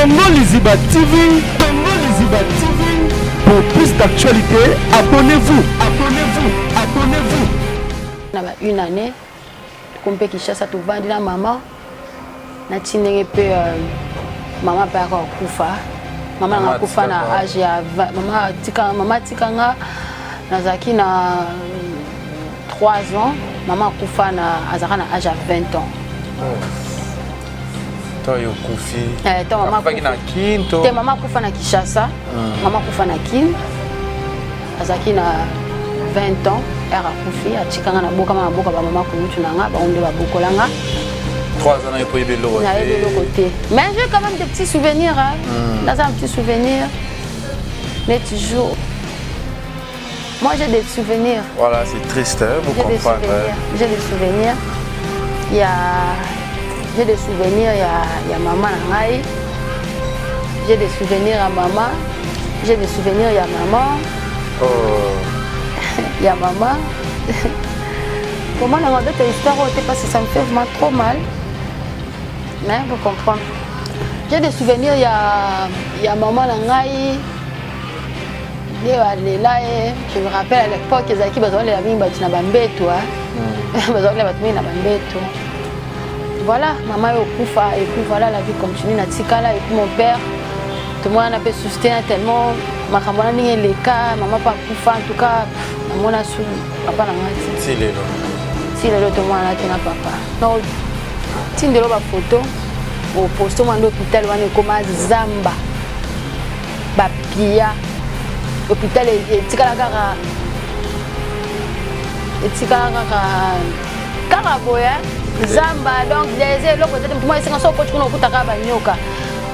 Congo Liziba TV, Congo Liziba TV. Pour plus d'actualités, abonnez-vous, abonnez-vous, abonnez-vous. Na ba une année, tokomi mpe Kinshasa, tovandi na mama nati ndenge mpe mama mpe aka kokufa. Mama nanga akufa na age ya mama atika, mama atika nga nazalaki na 3 ans. Mama akufa na azalaka na age ya 20 ans. Oh. To yo kufi? To mama akufaki na Kin to? Te, mama akufa na Kinshasa. Mama akufa na Kin, azalaki na 20 ans ere akufi. Atikanga na bokama na boka bamama kulutu na nga, bango nde babokola nga. 3 ans na yo po yebi eloko te? Nayebi eloko te, mais j'ai quand même des petits souvenirs, hein. Naza un petit souvenir neti jour, moi j'ai des souvenirs. Voilà, c'est triste, hein, vous J'ai des comprendre. souvenirs, j'ai des souvenirs, il y a j'ai des souvenirs ya mama na ngai, j'ai des souvenirs ya mama, j'ai des souvenirs ya maman. Oh. Ya mama. Comment na ngabeta histoire oyo te, parce que ça me fait vraiment trop mal, mais vous comprenez, j'ai des souvenirs ya mama na ngai nde balela ye. Je me rappelle, à l'époque ezalaki bazolela mingi bato na bambeto, bazolela bato mingi na bambeto. Voilà, mama ye okufa et puis voilà, la vie continue, natikala. Et puis mon père, tomona mpe soutien tellement makambo wana ndenge eleka. Mama mpe akufa. En tout cas, namona su papa na ngai ti Ti lelo? Ti lelo tomwana te na papa. Donc tindelo bafoto oposte mwana nde hôpital wana ekoma zamba, bapia hôpital etikala kaka, etikala kaka boye, zamba. Donc eza eloko eza te. Motu moko esenga so okoti kuna, okutaka banyoka,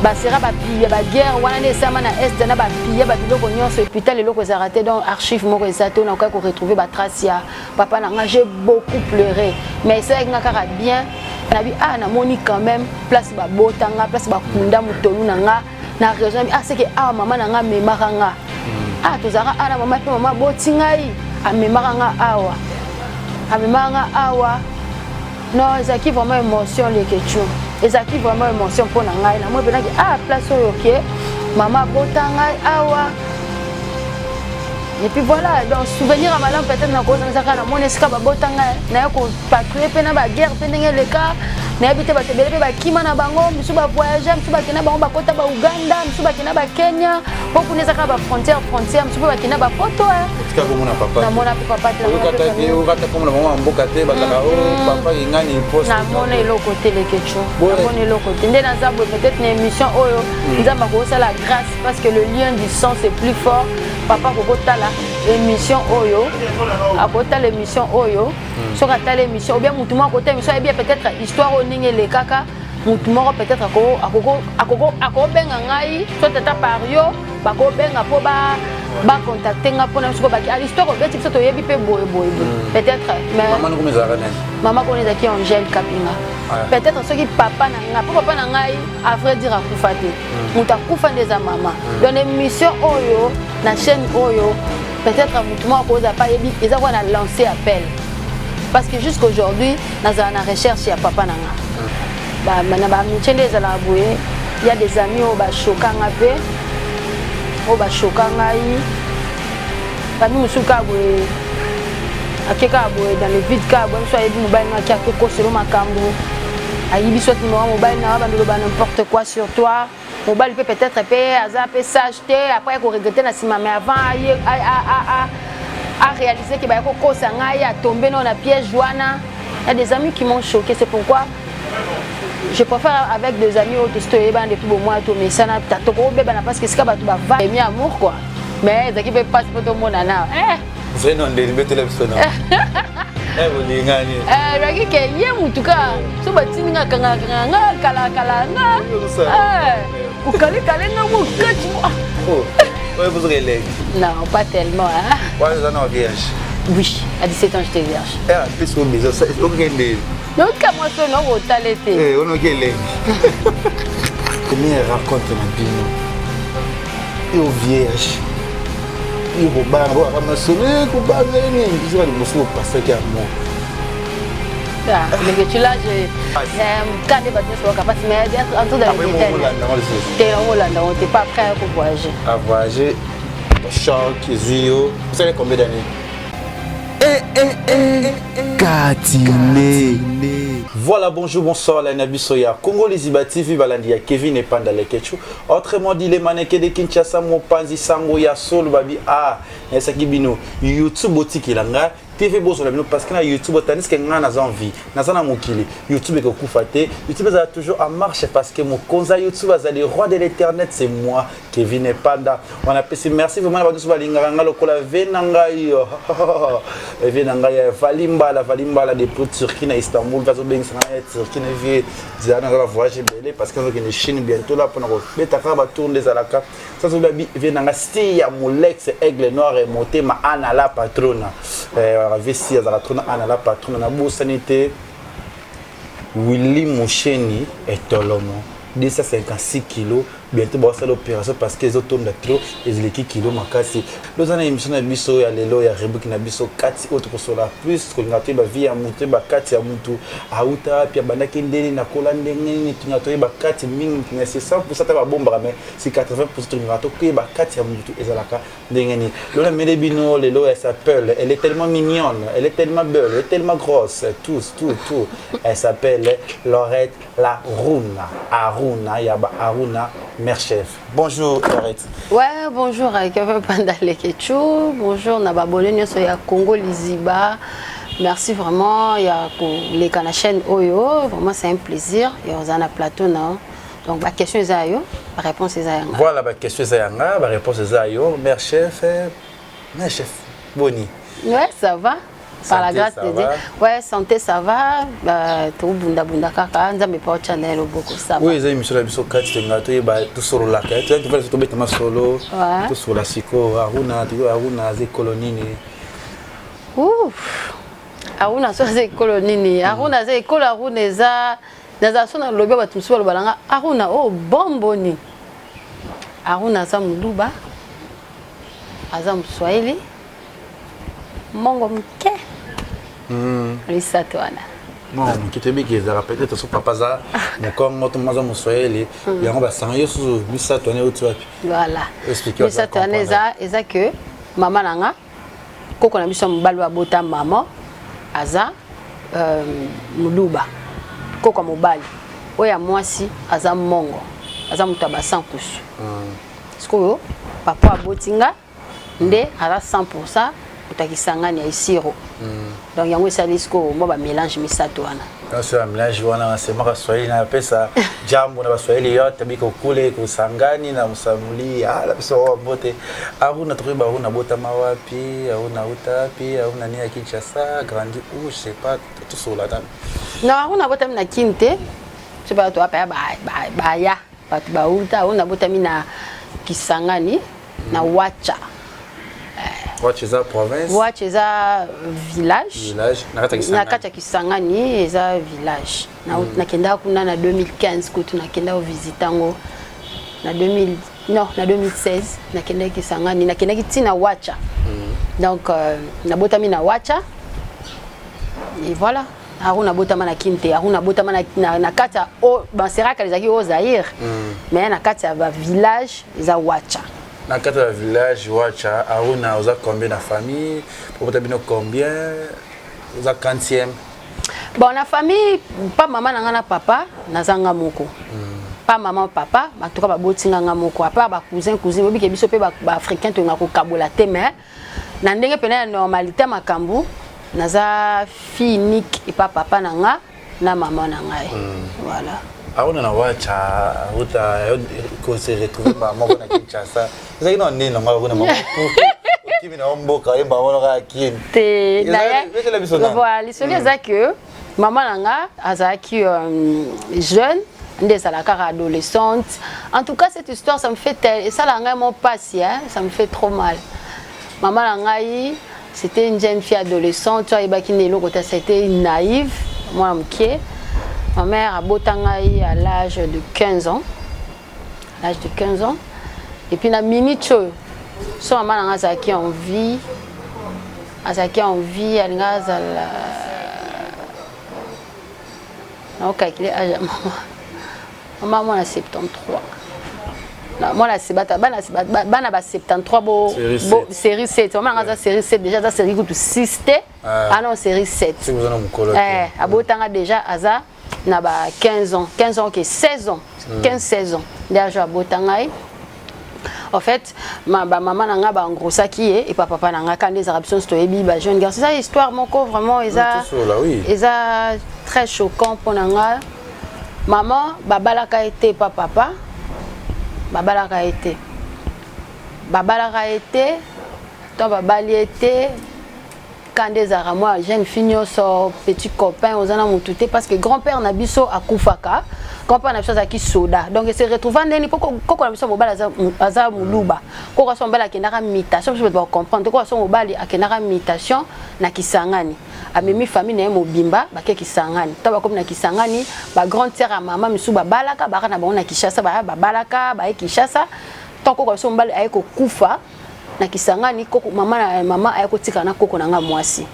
basera, bapia baguerre wana nde esama na Est na bapia babiloko nyonso. Hôpital eloko ezalaka te. Donc archive moko eza te onakoki koretrouver batrace ya papa na nga. J'ai beaucoup pleuré, mais esalaki nga kaka bien. Nabi ah, namoni quand même place babotanga, place bakunda motolu na nga na raison. Nabi ah, seke awa mama na nga amemaka nga. Ah, tozalaka awa na mama mpe mama aboti ngai, amemaka nga awa, amemaka nga awa. Non, ezalaki vraiment émotion, Lekechu, ezalaki vraiment émotion mpo na ngai. Namoi mpenaki ah, place oyo ke mama abota ngai awa. Et puis voilà, donc souvenir ya malamu peut-être nakozangisa kaka namoni esika babota ngai. Naye kopatrouille mpe na baguerre mpe ndenge eleka, nayebi te. Bato ebele mpe bakima na bango, misusu bavoyage, misusu bakenda bango bakota baUganda, misusu bakenda baKenya, mpo kuna eza kaka bafrontière frontière, misusu mpe bakenda bapoto. Otika komona papa? Namona mpe papa te. Okata komona bango ya mboka te, bazalaka o papa ingani poste? Namona eloko te, Lekecho, namona eloko te. Nde naza boye, peut-être na émission oyo Nzambe akosala grâce, parce que le lien du sang, c'est plus fort. Papa akokotala émission oyo, akotala émission oyo. Soki atala émission ou bien motu moko akotala émission, ayebi peut-être histoire oyo ndenge elekaka, motu moko peut-être akobenga ngai, so tata par yo bakobenga mpo bacontacte nga mpona soko baki histoire obeti biso, toyebi mpe boye boye boye peut-être. Mama kona ezalaki Angèle Kapinga. Peut-être soki papa na ngai, mpo papa na ngai, à vrai dire, akufa te. Moto akufa nde eza mama. Donc émission oyo na chaîne oyo, peut-être motu moko akozala pa yebi, eza kwa na lancer appel, parce que jusqu'aujourd'hui nazala na recherche ya papa na nga. Na baamitié nde ezalaka boye. Ya des amis oyo bashoka nga mpe oyo bashoka ngai, bami mosusu kaka boye, ake kaka boye dans le vide, kaka boye. Mosusu ayebi mobali nga, ake akekoselo makambo, ayibi soit numéro mobali na bando, loba n'importe quoi sur toi. Mobali mpe peut-être mpe aza mpe sage te, après koregretter na nsima. Mais avant aye aréaliser ke baya kokosa ngai, atombe nao na piège wana. Il y a des amis qui m'ont choqué, c'est pourquoi je préfère avec des amis oyo tosi toyebana depuis bomwa, tomesana, tokobebana, parce que esika bato bava emi amour quoi. Mais ezalaki mpe mpasi mpo tomonana. Vrai no ndeli betela biso na bolingani. Ezalaki ke ye mutu kaka so batindi nga, akangakanga nga, kalakala nga, okalikale nga mo kati. Oyo bozoka elenge? Non, pas tellement, hein. Wana oza na vierge? Oui, à 17 ans j'étais vierge. Apesi o besoin okende. Notika mwasi oyo nakotala te. Onoki elengi. Première rencontre na bino, yo vierge, yo kobanga, boyaka masolo, kobanga nini? Biso liboso opasaki amour. Ah, leke tu là je ka nde bato nyonso bayoka mpasi mais entre dans les détails te olanda yango te pas après ko voyager. A voyager, choc ezwi yo, osali combien d'années? Eh, eh, eh, Katine. Voilà, bonjour, bonsoir, la Nabiso ya Congo Liziba TV, balandi ya Kevin et Panda Lekechu. Autrement dit, les mannequins de Kinshasa, Mopanzi, Sango, ya Sol, Babi, ah, Nesaki Bino, YouTube, Botikela nga, TV bozola bino parce que na YouTube, tandis que nga naza en vie, naza na mokili, YouTube ekokufa te, YouTube ezala toujours en marche parce que mokonzi ya YouTube azali roi de l'internet, c'est moi, Kevin Epanda. On apesi merci vraiment na bato nyonso balingaka nga lokola ve na ngai ve na ngai Valimbala, Valimbala depuis Turquie na Istanbul, bazobengisa ngai na Turquie na vie zala naza na voyage ebele parce que nazokende Chine bientôt là mpona kobeta kaka batour nde ezalaka. Sasa obi vie na nga si ya Molex Aigle Noir e motema Ana la patrona, vie si azalaka trop na Ana la patrona. Nabosani te Willy Musheni etolomo 256 kilos, bientôt bakosala opération parce que ezotonda trop, ezaleki kilo makasi. Loza na émission na biso ya lelo ya rubrique na biso kati oyo tokosola plus, kolinga toyeba vie ya mutu, toyeba kati ya mutu, auta wapi, abandaki ndeni, nakola ndenge nini. Tolinga toyeba kati mingi, mais c'est 100 ata babombaka, mais c'est 80 tolingaka tokoyeba kati ya mutu ezalaka ndenge nini. Lelo nameli bino lelo, elle s'appelle, elle est tellement mignonne, elle est tellement belle, elle est tellement grosse, tous tout tout, elle s'appelle Laurette la Runa Aruna Yaba Aruna, mère chef. Bonjour Laurette. Ouais, bonjour Kevin Panda Lekechu, bonjour na babone nyonso ya Congo Liziba. Merci vraiment ya koleka na chaîne oyo, vraiment c'est un plaisir ya kozala na plateau na. Donc ba question eza yo, ba réponse eza yanga. Voilà, ba question eza yanga, ba réponse eza yo, mère chef, mère chef. Boni. Ouais, ça va. Par la grâce de Dieu. Ouais, santé ça va. Bah, tout bunda bunda kaka, nzambe pa channel loboko, ça va. Oui, eza émission na biso kati tolinga toyeba, tosololaka, tobeta masolo, tosolola sikoyo. Aruna, Aruna aza ekolo nini? Ouf. Aruna so aza ekolo nini? Aruna aza ekolo, Aruna eza nazala so nalobi, bato mosusu baloba nanga Aruna oyo bomboni. Aruna aza moluba, aza moswahili, mongo moke, misato wana. Mongo moke, toyebiki ezalaka peut-être so papa aza mokongo to mama aza moswahili, yango basanga yo susu. Misato wana euti wapi? Voilà, misato wana eza ke mama na nga, koko na biso ya mobali oyo abota mama aza moluba, koko ya mobali. Oyo ya mwasi aza mongo, aza moto ya basankusu. Sikoyo papa aboti nga nde aza 100 moto ya Kisangani ya Isiro. Donc yango esali sikoyo mwa bamélange misato wana. Nyonso ya mélange wana, nasemaka swahili, napesa jambo na baswahili yote biko kule kusangani na musamuli, napesa wa mbote. Aruna, tokoyeba Aruna botama wapi, Aruna auta wapi, Aruna ni ya Kinshasa, grandi où, je sais pas, tosola ta. Non, Aruna abotami na Kini te, so bato bapaya baya, bato bauta. Aruna abotami na Kisangani, na Wacha. Wacha eza province? Wacha eza village. Village na kati ya Na Kisangani. kati ya Kisangani, eza village. Nakendaka kuna na 2015 kutu, nakenda kovisite yango na 2000, non, na 2016 nakendaki Kisangani, nakendaki ntina Wacha. Donc nabotami na Wacha et voilà. Aruna abotama na Kini te, Aruna abotama na kati ya Banseraka, ezalaki o Zaire, mais na kati ya bavillage eza Wacha. Na kati ya village Wacha. Aruna, oza combien na famille? Obota bino combien? Oza quantième? Bon, na famille, pa mama na nga na papa, naza nga moko. Pa mama, papa, en tout cas baboti nga nga moko, à part bacousin, cousine. Obike biso mpe baafricain tolinga kokabola te, mais na ndenge pene ya normalité makambo, naza fille unique epa papa na nga na mama na ngai. Voilà. Aruna, na Wacha uta kose retrouver mbala moko na Kinshasa, ezalaki na nini nango? Aruna, mama okimi na mboka, oyemba moko kaka Kini. Te. Betela biso nanu. Voilà, lisolo eza ke mama na nga azalaki jeune nde ezalaka kaka adolescente. En tout cas, cette histoire, ça me fait esalaka ngai mo pasi, hein? Ça me fait trop mal. Mama na ngai, c'était une jeune fille adolescente oyo ayebaki na eloko te, c'était une naïve, mwana moke. Ma mère abota ngai à l'âge de 15 ans, l'âge de 15 ans. Et puis na minute oyo so mama na ngai azalaki en vie, azalaki en vie, alinga azala Naocalcule âge ya mama. Mama mwana 73, mwana bata bana ba 73 bo série 7. Mama nanga aza série 7 déjà, aza série kutu 6 te. Ah non, série 7. Eh, abotanga déjà aza na ba 15 ans, 15 ans, ok, 16 ans, 15 16 ans nde azo abota ngai. En fait, ma bamama na nga baengrossaki ye epa papa na nga. Kandi ezalaka, biso nyonso toyebi, bajeune garçon. Eza histoire moko vraiment eza très choquant mpo na nga. Mama babalaka ye te epa papa, babalaka ye te, babalaka ye te. To babali ye te. Kanda ezalaka, mwa jeune fille nyonso, petit copain, oza na motu te, parce que grand père na biso akufaka. Grand père na biso azalaki soda, donc se retrouva ndeni mpo koko na biso mobali aza moluba. Koko so mobali akendaka mutation, biso bato bacomprendre. Koko so mobali akendaka mutation na Kisangani, amemi famille na ye mobimba, bake Kisangani. To bakomi na Kisangani, bagrande sœur ya mama misusu babalaka, baka na bango na Kinshasa, baya babalaka, baye Kinshasa. To koko biso mobali aye kokufa na Kisangani. Koko mama na mama aye kotikala na koko na nga mwasi.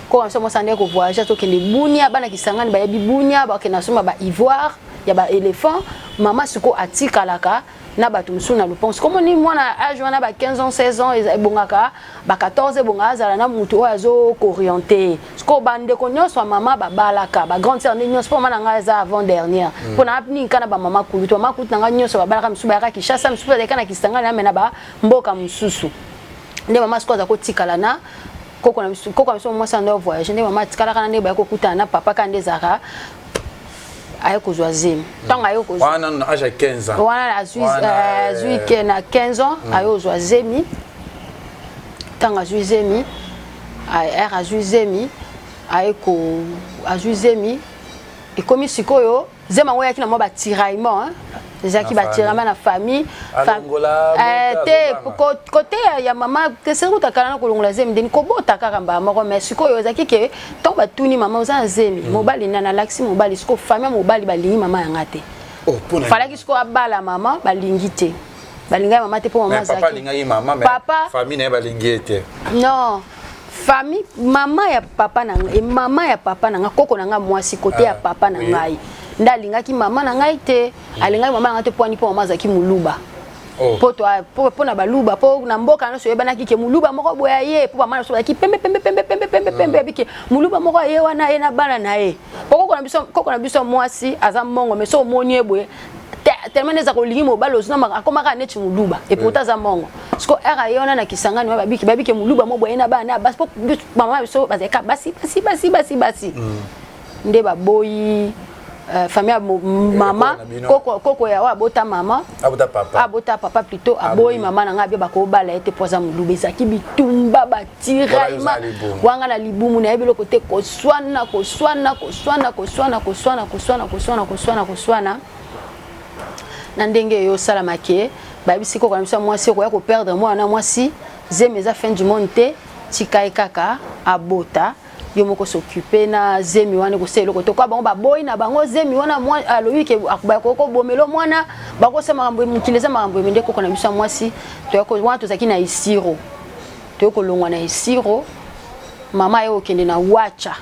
Koko na biso mwasi ande kovoyage, tokende Bunia. Bana Kisangani bayebi Bunia, bakende nasomba ba ivoire ya ba éléphant. Mama sikoyo atikalaka na bato mosusu na lopango. Sikoyo moni mwana âge wana, ba 15 ans, 16 ans ebongaka, ba 14 ebongaka, azala na motu oyo azokooriente. Sikoyo bandeko nyonso ya mama babalaka, bagrande sœur nde nyonso, mpo mama na ngai aza avant dernière, mpo na nini kaka na bamama kulutu. Mama kulutu na ngai nyonso babalaka, mosusu bayaka Kinshasa, mosusu bazalaka na Kisangani, ame na bamboka mosusu. Nde mama sikoyo aza kotikala na koko na biso. Koko na biso mwasi ando voyage, nde mama atikalaka na nde baya kokutana na papa. Kaka nde ezalaka, aye kozwa zemi. Ntango aye kozwa wana na âge ya 15 ans? Wana azwi ke na 15 ans, aye kozwa zemi. Ntango azwi zemi, ere azwi zemi, aye ko azwi zemi, ekomi sikoyo zemi yango eyaki na mwa batiraillement. Ezalaki batiraillement na famille te. Kote ya mama teseri kutakala na kolongola zemi, ndeni kobota kaka mbala moko. Mais sikoyo ezalaki ke ntango batuni mama: "Oza na zemi, mobali nani?" Alakisi mobali. Sikoyo famille ya mobali balingi mama yanga te. Falaki sikoyo abala mama, balingi te, balingaki mama te mpo mama azalaki papa. Famille na ye balingi ye te? Non, famille mama ya papa na ngai, mama ya papa na ngai, koko na ngai mwasi kote ya papa na ngai nde alingaki mama na ngai te. Alingaki mama na ngai te mpo mama azalaki moluba. Mpo na baluba, mpo na mboka nyonso oyebanaki ke moluba moko boye aye, mpo bamana biso bazalaki pembe pembe pembe pembe pembe pembe. Abike moluba moko aye wana, aye na bana na ye. Mpo koko na biso mwasi aza mongo, mais so omoni ye boye, tellement nde eza kolingi mobali ozuna, akomaka neti moluba, et pourtant aza mongo. Siko ere aye wana na Kisangani wana, babiki moluba mo boye na bana na basi, mpo mama biso bazalaka basi basi basi basi basi. Nde baboyi famille ya mama, koko, koko ya oyo abota mama. Abota papa. Abota papa plutôt. Aboyi mama na ngai, abe bakobala ye te mpo aza moluba. Ezalaki bitumba, batiraillement wanga na libumu, nayebi eloko te. Koswana, koswana, koswana, koswana, koswana, koswana, koswana, koswana, koswana na ndenge eyo osalamaki. Bayebisi koko na biso ya mwasi: "Okoya koperdre mwana mwasi, zemi eza fin du monde te, tika ye kaka abota, yo moko s'occupe na zemi wana, ekosala eloko te." Kwa bango baboyi na bango zemi wana, alobi ke bakobomela mwana, bakosala makambo, mokili eza makambo eme. Nde koko na biso ya mwasi wana, tozalaki na Isiro, toye kolongwa na Isiro, mama aye kokende na Wacha.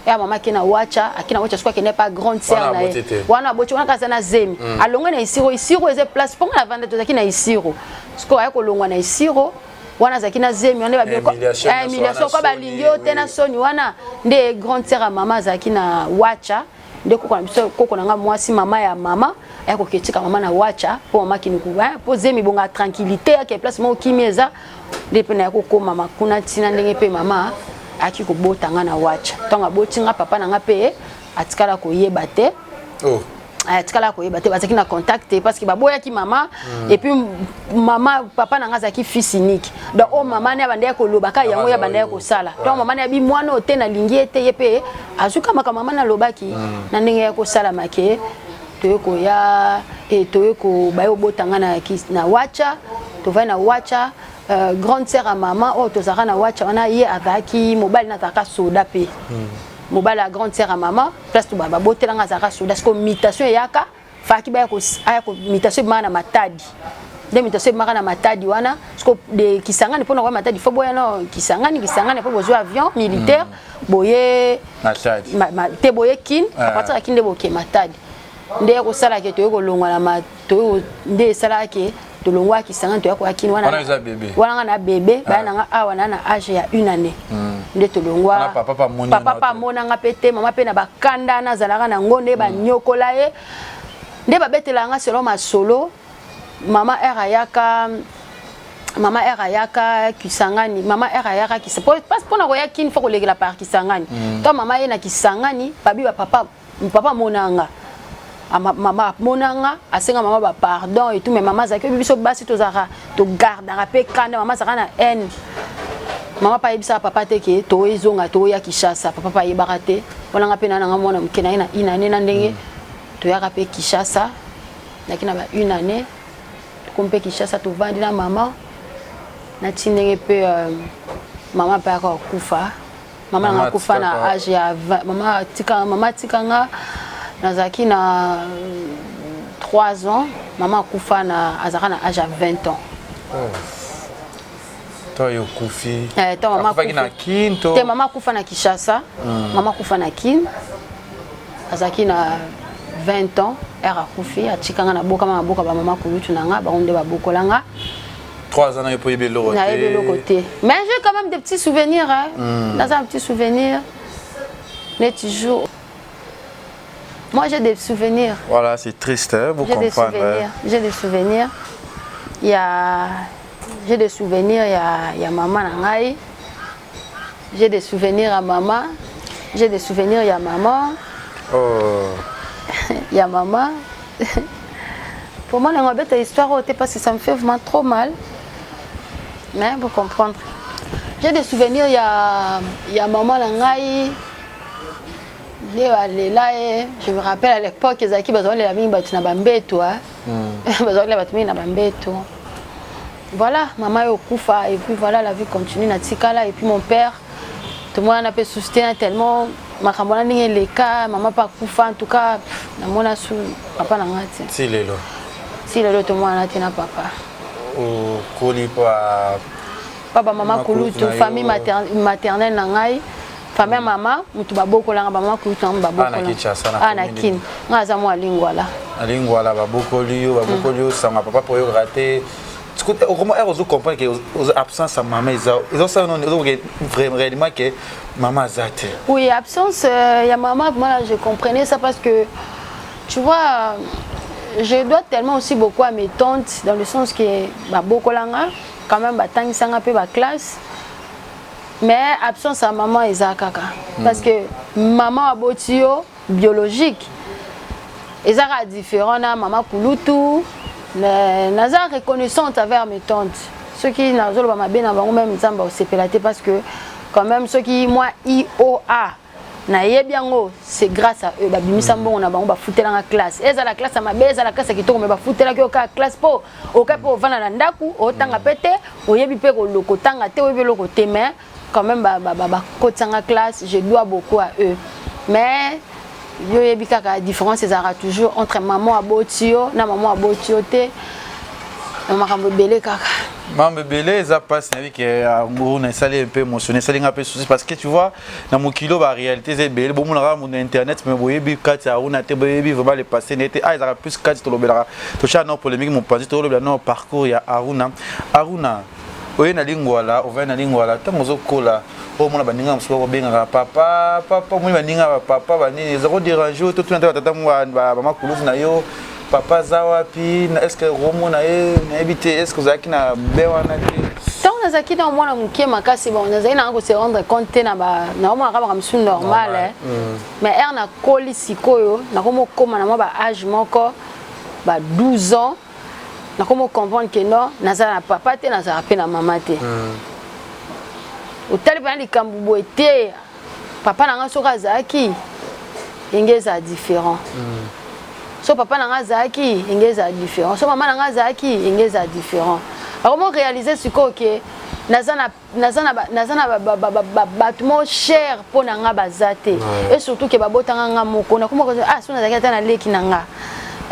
Ya mama ake na Wacha, ake na Wacha soki akende pa grande sœur na ye wana, aboti wana kaka na zemi. Alongwe na Isiro. Isiro eza place mponga na vanda, tozalaki na Isiro. Sikoyo aye kolongwa na Isiro wana, azalaki na zemi wana, humiliation kwa balingi yo te na soni wana. Nde grande sœur ya mama azalaki na Wacha, nde koko na biso, koko na nga mwasi, mama ya mama, aya koketika mama na Wacha mpo mama akende, mpo zemi bonga tranquillité, ake place moko kimi eza. Nde mpe naya kokomama kuna ntina ndenge mpe mama ayaki kobota nga na Wacha. Ntango aboti nga, papa na nga mpe atikala koyeba te. Oh. Atikala koyeba te, bazalaki na contact te parce que baboyaki mama. Et puis mama, papa na nga azalaki fils unique, donc oyo mama ne abandaki koloba kaka yango, ye abandaki kosala. Donc mama ne abi mwana oyo te, nalingi ye te, ye mpe azwika makambo mama nalobaki na ndenge ya kosalama ke toye koya e toye baye kobota nga na Wacha. Tovai na Wacha, grande sœur ya mama oyo tozalaka na Wacha wana, ye azalaki mobali na azalaka soda mpe. Mobali ya grande sœur ya mama, place to babotelanga, azalaka soda. Siko mutation eyaka, faki baya aya mutation ebimaka na Matadi. Nde mutation ebimaka na Matadi wana, parce de Kisangani mpona koya Matadi, faut boya no Kisangani, Kisangani mpo bozwa avion militaire, boye Matadi. Te, boye Kin. À partir ya Kin nde boke Matadi. Nde ekosalaka toye kolongwa na toye, nde esalaka ke tolongwa Kisangani, toya koya Kin wana. Wana eza bébé. Wana nga na bébé, baya na nga awa na âge ya une année nde tolongwa. Wana papa pa amoni Papa yo pa te. Amonanga mpe te, mama mpe na bakanda nazalaka nango nde banyokola ye, nde babetelaka nga selon masolo. Mama r ayaka, mama r ayaka Kisangani, mama r ayaka Kisa mpona koya Kini, faut kolekela par Kisangani. To mama ye na Kisangani, babi bapapa, papa amonanga, mama amonanga, asenga mama bapardon et tout. Mais mama azalaki, oyebi biso basi tozalaka, togardaka mpe kanda. Mama azalaka na haine. Mama mpe ayebisaka papa te ke toezonga, toya Kinshasa. Papa mpe ayebaka te. Wana mpe na nanga mwana moke na ye na une année, na ndenge toyaka mpe Kinshasa, naki na ba une année, tokomi mpe Kinshasa, tovandi na mama nati ndenge mpe mama mpe ayaka kokufa. Mama nanga akufa na âge ya mama atika, mama atikanga nazalaki na 3 ans. Mama akufa na azalaka na âge ya 20 ans. Oh. To yo okufi? Eh, to mama akufaki na Kin to? Te, mama akufa na Kinshasa. Mama akufa na Kin, azalaki na 20 ans ere akufi. Atikanga na bokama, maboka bamama kulutu na nga, bango nde babokolanga. 3 ans na yo mpo oyebi eloko te? Nayebi eloko te, mais j'ai quand même des petits souvenirs, hein. Naza un petit souvenir neti jour, moi j'ai des souvenirs. Voilà, c'est triste, hein, vous J'ai des comprendre. souvenirs, j'ai des souvenirs, il y a, j'ai des souvenirs ya mama na ngai, j'ai des souvenirs à maman, j'ai des souvenirs ya maman. Oh. Ya maman. Pour moi, nango beta histoire oyo te parce que ça me fait vraiment trop mal, mais vous comprendre, j'ai des souvenirs ya maman na ngai nde balela ye. Je me rappelle, à l'époque ezalaki bazolela mingi bato na bambeto, bazolela bato mingi na bambeto. Voilà, mama ye okufa et puis voilà, la vie continue, na tikala. Et puis mon père, tomona mpe susu te na tellement makambo wana ndenge eleka. Mama mpe akufa. En tout cas, namona su papa na nga te. Ti lelo? Ti lelo tomona te na papa. Okoli pa Pa bamama kulutu, famille maternelle na ngai, famille ya mama motu babokolanga, bamama kulutu nango babokolanga na Kini. Ngai aza mwa Lingwala. Na Lingwala babokoli yo, babokoli yo sanga papa mpo oyokaka te. Comment ere ozo comprendre ke absence ya mama eza, ezosala noni, ozokoke réellement ke mama aza te? Oui, absence ya mama, moi je comprenais ça parce que, tu vois, je dois tellement aussi beaucoup à mes tantes, dans le sens que babokolanga quand même, batangisanga mpe baclasse. Mais absence ya mama eza kaka parce que mama aboti yo biologique eza kaka différent na mama kulutu. Mais naza reconnaissante envers mes tantes. Soki nazoloba mabe na bango, même Nzambe osepela te, parce que quand même soki moi ioa nayebi yango, c'est grâce à eux. Babimisa mbongo na bango, bafutelanga classe. Ezala classe ya mabe, ezala classe ya kitoko, mais bafutelaki yo kaka classe mpo okai mpo ovanda na ndako, otanga mpe te, oyebi mpe kotanga te, oyebi eloko te, mais quand même bakotisanga classe. Je dois beaucoup à eux. Mais yo oyebi kaka différence ezalaka toujours entre maman aboti yo na maman aboti yo te, na makambo ebele kaka. Mambo ebele, eza mpasi. Nayebi ke yango na esali mpe émotionné, esali nga mpe souci, parce que tu vois, na mokili oyo baréalité eza ebele. Bomonaka moto na internet, mais boyebi kati ya Aruna te, boyebi vraiment le passé na ye te. Ah, ezalaka plus kati tolobelaka, totya no polémique mopanzi, tolobela no parcours ya Aruna. Aruna, oye na Lingwala, ovandi na Lingwala. Ntango ozokola, omona baninga mosusu bakobengaka papa, papa, omoni baninga bapapa banini, eza kodéranger oyo totuna te batata bamakulufu na yo, papa aza wapi? Est ce que romona ye? Nayebi te, est ce que ozalaki na be wana te? Ntango nazalaki na mwana moke makasi, bon, nazalaki nanga kose rendre compte te na naomonaka makambo mosusu normal. Mais ere nakoli sikoyo, nakomi okóma na mwa ba âge moko, ba 12 ans, nakomi comprendre ke non, nazala na papa te, nazala mpe na mama te. Otali mpena likambo boye te, papa na nga soki azalaki, enge ezala différent. So papa na nga azalaki, enge ezala différent. So mama na nga azalaki, enge ezala différent. Akomo réaliser sikoyo ke naza na naza na bato mo cher mpo na nga baza te, et surtout ke babotanga nga moko. Nakoma, ah, so nazalaki ata na leki na nga.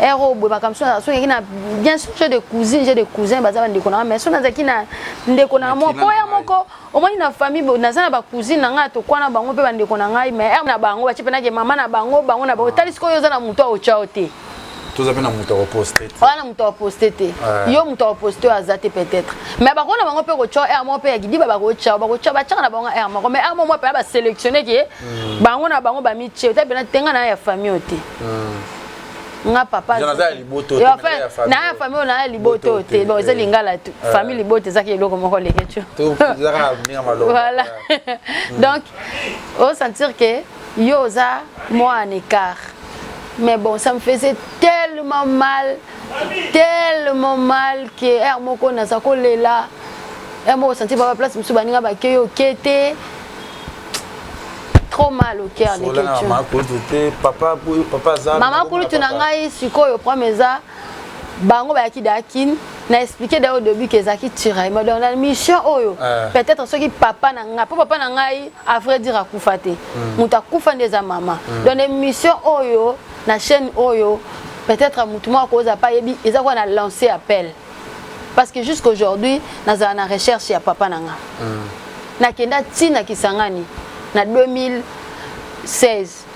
Heure oyo boye makambo so soki na, bien sûr, j'ai des cousines, j'ai des cousins, baza bandeko na nga, mais so nazalaki na ndeko na mo po ya moko, omoni na famille boye, naza na bacousine na ngai, tokwana bango mpe bandeko na ngai, mais heure na bango batie mpenake mama na bango, bango na bango. Tali sikoyo, oza na moto aotya yo te. Toza mpe na moto akoposte te. Wana moto akoposte te. Yo moto akoposte oyo aza te peut-être, mais bango na bango mpe kotya heure moko mpe ya kidiba, bakotya, bakotya, batiaka na bango heure moko, mais heure moko mpe basélectionne ke bango na bango bamitie ota mpena tenga na ya famille oyo te. Nga papa naza ya liboto te, Yo, mais enfin, naza ya famille na ya famille oyo, na ya liboto oyo te. Bon, eza lingala tu, famille liboto ezaki eloko moko leke tu. Ezaka na ndenge ya maloba. Voilà, donc osentir que yo oza moi en écart. Mais bon, ça me faisait tellement mal, tellement mal que heure moko naza kolela, heure moko sentir papa place mosusu baninga bake, yo oke te, trop mal au cœur. Sola na mama kulutu te, papa, papa aza mama kulutu na ngai. Sikoyo problème eza bango bayaki dakine na expliqué d'ailleurs au début que ezalaki tiraillement. Donc na mission oyo, peut-être soki papa na ngai, mpo papa na ngai, à vrai dire, akufa te, moto akufa nde eza mama. Donc na émission oyo, na chaîne oyo, peut-être motu moko akoza pa yebi eza kwa na lancer appel, parce que jusqu'aujourd'hui nazala na recherche ya papa na nga. Nakenda ntina Kisangani na 2016,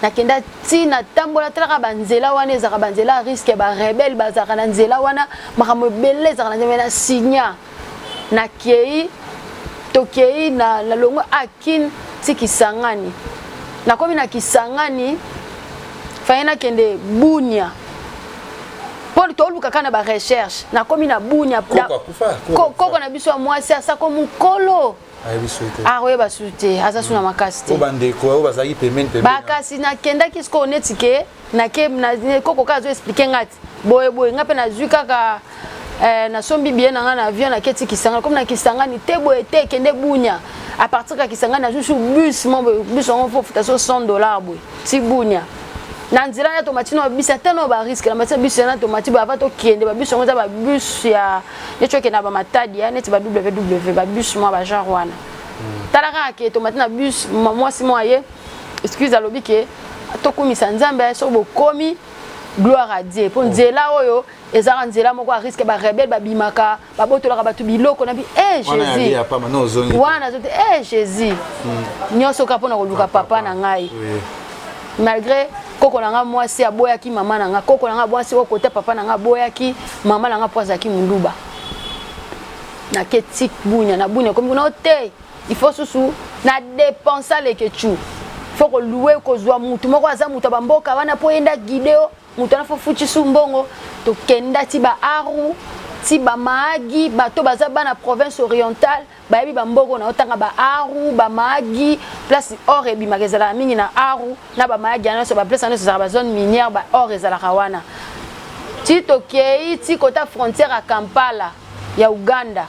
nakenda ntina tambola, talaka banzela wana, ezalaka banzela ya risque, barebele bazalaka na nzela wana, makambo ebele ezalaka na nzela. Na signa, nakei, tokei na longwe Akin ti Kisangani. Nakomi na Kisangani, faye nakende Bunia mpo toluka kaka na barecherche. Nakomi na Bunia. Koko akufa? Koko na biso ya mwasi asako mokolo. Ayebi su te. Akoyeba su te, aza su na makasi te. Oyo bandeko oyo bazalaki pembeni pembeni. Bakasi nakendaki sikoyo neti ke nake koko kaka azo expliquer nga ti boye boye, nga mpe nazwi kaka nasombi billet na nga na avion, naketi Kisangani. Comme na Kisangani te boye te, ekende Bunia. À partir ya Kisangani nazwi su bus mo boye, bus yango fo futa so 100 $ boye ti Bunia. Na nzela ya tomati na babus, ata na barisque na mati na bus yana, tomati boye, ava tokende, babus yango eza babus ya neti okende na bamatadi ya neti ba ww, babus mwa bagenre wana. Tala kaka ke tomati na bus, mwasi mwa ye, excuse, alobi ke tokumisa Nzambe soki bokomi, gloire à Dieu, mpo nzela oyo ezalaka nzela moko ya risque, barebele babimaka, babotolaka bato biloko na bi. E Jésus, wana nazo te, e Jésus, nyonso kaka mpona koluka papa na ngai, malgré koko na nga mwasi aboyaki mama na nga, koko na nga mwasi oyo kota papa na nga aboyaki mama na nga mpo azalaki moluba. Nake tik Bunya, na Bunya komi kuna te, il faut susu na dépenser leke chu, faut kolouer, kozwa mutu moko aza mutu ya bamboka wana mpo yenda guide yo moto wana, fo futi su mbongo. Tokenda ti ba Aru, ti bamaagi, bato baza bana province orientale bayebi bamboka na otanga, ba Aru, bamaagi, place or ebimaka, ezalaka mingi na Aru na bamaagi wana nyonso, baplace wana nyonso ezalaka bazone minière, baor ezalaka wana. Ti tokei ti kota frontière ya Kampala ya Uganda,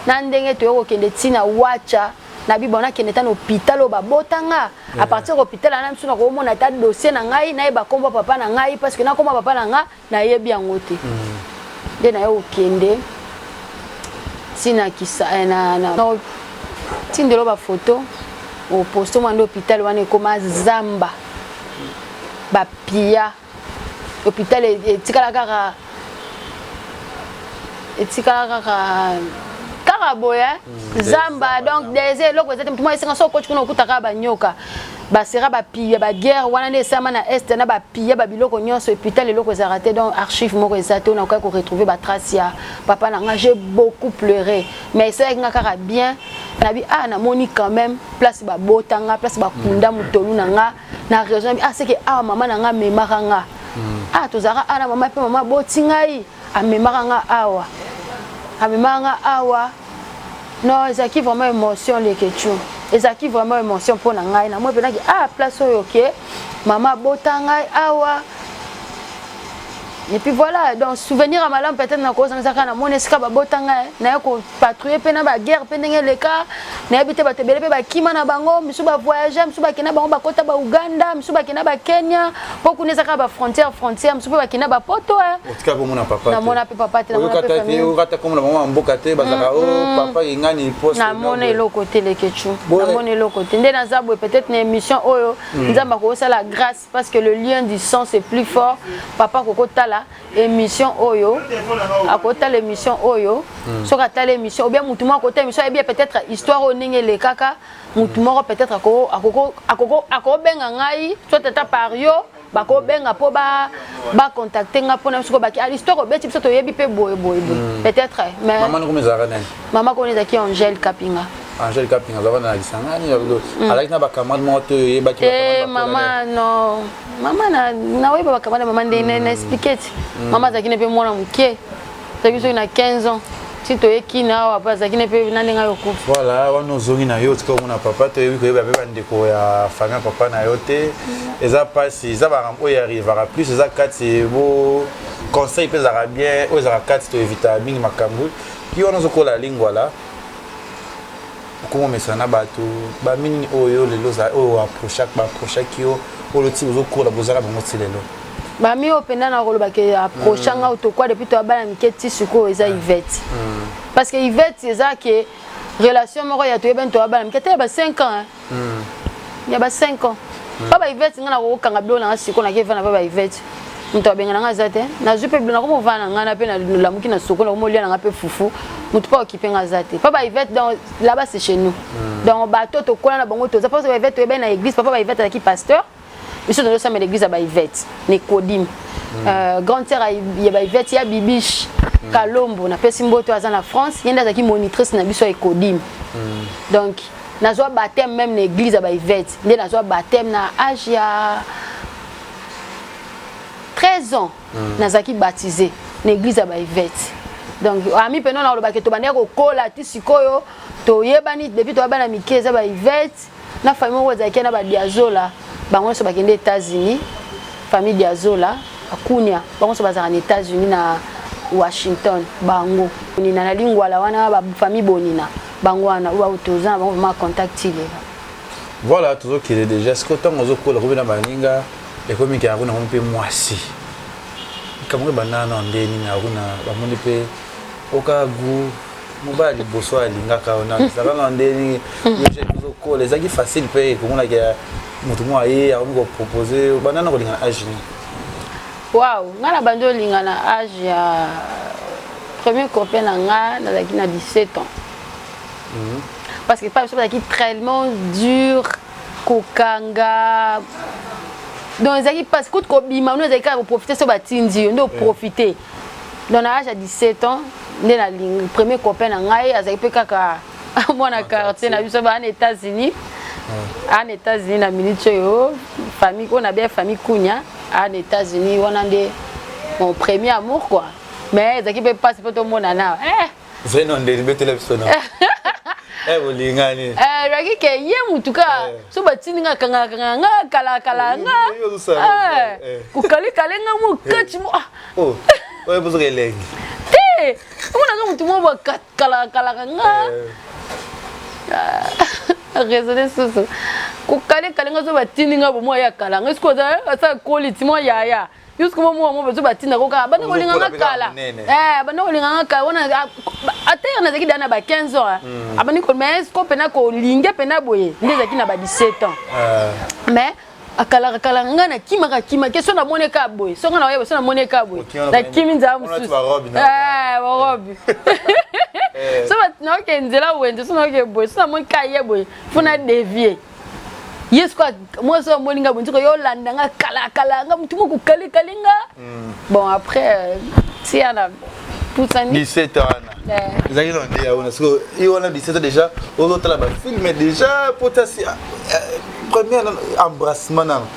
na ndenge toyei kokende ntina Wacha na bibo, nakende ta na hôpital oyo babotanga. À partir ya hôpital wana miso nakomona ata dossier na ngai, nayeba kombo papa na ngai, parce que nakoma papa na nga nayebi yango te. Nde naye kokende ntina kisa na tindelo bafoto oposte mwa nde hôpital wana ekoma zamba, bapia hôpital etikala kaka, etikala kaka boye, zamba, donc désert, eloko eza te. Motu moko esenga so okoti kuna, okuta kaka banyoka, basera bapia baguerre wana nde esalama na Est, na bapia babiloko nyonso. Hôpital eloko ezalaka te, donc archive moko eza te oyo nakoki koretrouver batrace ya papa na nga. J'ai beaucoup pleuré, mais esalaki nga kaka bien. Nabi ah, namoni quand même place babotanga, place bakunda motolu na nga na raison. Ah, c'est que awa mama na nga amemaka nga. Ah, tozalaka awa na mama, mpe mama aboti ngai, amemaka nga awa, amemaka nga awa. Non, ezalaki vraiment émotion, lekechu, ezalaki vraiment émotion mpo na ngai. Namoi mpenaki ah, place oyo ke mama abota ngai awa. Et puis voilà, donc souvenir ya malamu peut-être nakozangisa kaka namoni esika babota ngai. Naye kopatrouille mpe na baguerre mpe ndenge eleka, nayebi te, bato ebele mpe bakima na bango, misu bavoyage, misu bakenda bango, bakota baUganda, misu bakenda bakenya, mpo kuna eza kaka bafrontière frontière, misu mpe bakenda bapoto. Otika komona papa? Namona mpe papa te. Namona mpe okata komona bango ya mboka te, bazalaka o papa engani poste. Namona eloko te, lekechu, namona eloko te. Nde naza boye, peut-être na émission oyo Nzambe akosala grâce, parce que le lien du sang, c'est plus fort. Papa kokotala. akotala émission oyo, akotala émission oyo. Soki atala émission ou bien mutu moko akotala émission, ayebi peut-être histoire oyo ndenge elekaka, mutu moko peut-être akobenga ngai, soit ata par yo bakobenga mpo bacontacte nga mpona soki baki histoire obeti, biso toyebi mpe boye boye boye peut-être. Mais mama noko ezalaka nani? Mama koni ezalaki Angèle Kapinga. Angèle Kapinga azalaka na Kisangani. Azalaki na bacamarade moko te oyebaki? Te, mama non, mama naoyeba bacamarade mama nde na expliquer ti mama azalaki ne mpe mwana moke, azalaki soki na 15 ans ti toyeki na awa mpe azalaki ne mpe na ndenge ayo kufa. Voilà, wana ozongi na yo, otika omona papa te, oyebi koyeba mpe bandeko ya famille ya papa na yo te. Eza mpasi, eza makambo oyo arrivaka plus, eza kati bo conseil mpe ezalaka bien, oyo ezalaka kati toevitaka mingi makambo yo wana. Ozokola Lingwala, okomomesana na bato baminini oyo lelo oyo baapprochaki yo, oyo ti ozokola bozala bango ti lelo? Bami oyo mpenza na kolobaka approcha nga tokwa depuis toya bana mike ti sikoyo eza Ivete, parce que Ivete eza ke relation moko ya toyebani toya bana mike te, ya ba 5 ans, ya ba 5 ans. Pa ba Ivete, nga nakokokanga biloko nanga sikoyo, nake evanda pa ba Ivete, moto abenga nanga aza te. Nazwi mpe biloko, nakomovanda na ngai na mpe nalamuki na soko, nakomolia nanga mpe fufu, moto mpe okipe nga aza te. Pa ba Ivete, donc là-bas c'est chez nous. Donc bato tokola na bango toza, parce que ba Ivete toyebani na église. Papa ba Ivete azalaki pasteur, biso tozosambela église ya baivete na Ecodim. Grande sœur ya baivete ya Bibiche Kalombo, napesi mboto, aza na France, ye nde azalaki monitrice na biso ya Ecodim. Donc nazwa baptême même na église ya baivete, nde nazwa baptême na âge ya 13 ans. Nazalaki baptisé na église ya baivete. Donc ami mpena na kolobaki tobandaki kokola ti sikoyo, toyebani depuis toya bana mike, eza baivete na famille moko ezalaki na badiazola. Bango nyonso bakende États-Unis, famille Diazola Akunia, bango nyonso bazalaka na États-Unis, na Washington. Bango Bonina na Lingwala wana, bafamille Bonina, bango wana oyo toza na bango vraiment contact ti lelo. Voilà, tozokende déjà. Siko ntango ozokola komi na baninga, ekomi ke akuna mpe mwasi likambo ebanda na nde nini? Akuna bamoni mpe oka gu mobali liboso alingaka wana ezalaka na nde nini? Ozokola, ezalaki facile mpe ekomonaki moto moko aye akomi kopropose? Banda na kolinga na âge nini? Waw, ngai na bandi olinga na âge ya premier copain na nga, nazalaki na 17 ans, parce que pa biso bazalaki tellement dur kokanga, donc ezalaki mpasi kutu kobima. No, ezalaki kaka koprofite, so batindi yo nde oprofite. Donc na âge ya 17 ans nde nalingi premier copain na ngai, azalaki mpe kaka mwana quartier na biso, baa na États-Unis, aa na États-Unis na minute oyo, famille oyo na bien, famille Kunya, aa na États-Unis. Wana nde mon premier amour quoi, mais ezalaki mpe mpasi mpo tomona na eh. Zeno nde libetela biso na bolingani. Ezalaki ke ye mutu ka so batindi nga, kangaka kangaka nga, kalakala nga, kokalikale nga mo kati mo. Oyo bozoka elengi. Te, omonaka mutu mo bakalakalaka nga, raisonne susu, kokalekale nga, so batindi nga bomo ya kala nga sikoyo asa koli ti mwa yaya jusque mo mwa mo bazo batinda ko kaka banda kolinga nga kala, banda kolinga nga kala wana. Ata ye nazalaki da na ba 15 ans abandi ko, mais ko mpena kolinge mpena boye nde ezalaki na ba 17 ans. Mais akalaka kala nga, nakimaka kimaki so namoni kaka boye, so nga naoyeba, so namoni kaka boye, nakimi nzala mosusu, barobe so naoke nzela wenze, so naoke boye, so namoni kaka ye boye, fo na dévier ye. Siko mwasi oyo amoni nga boye, nzoko yo olanda nga, kala kala nga, mutu moko kalikali nga. Bon, après ti yana pusani. 17 wana ezalaki na nde ya wana. Siko ye wana 17 déjà ozotala bafilm déjà po tasi premier embrassement nano?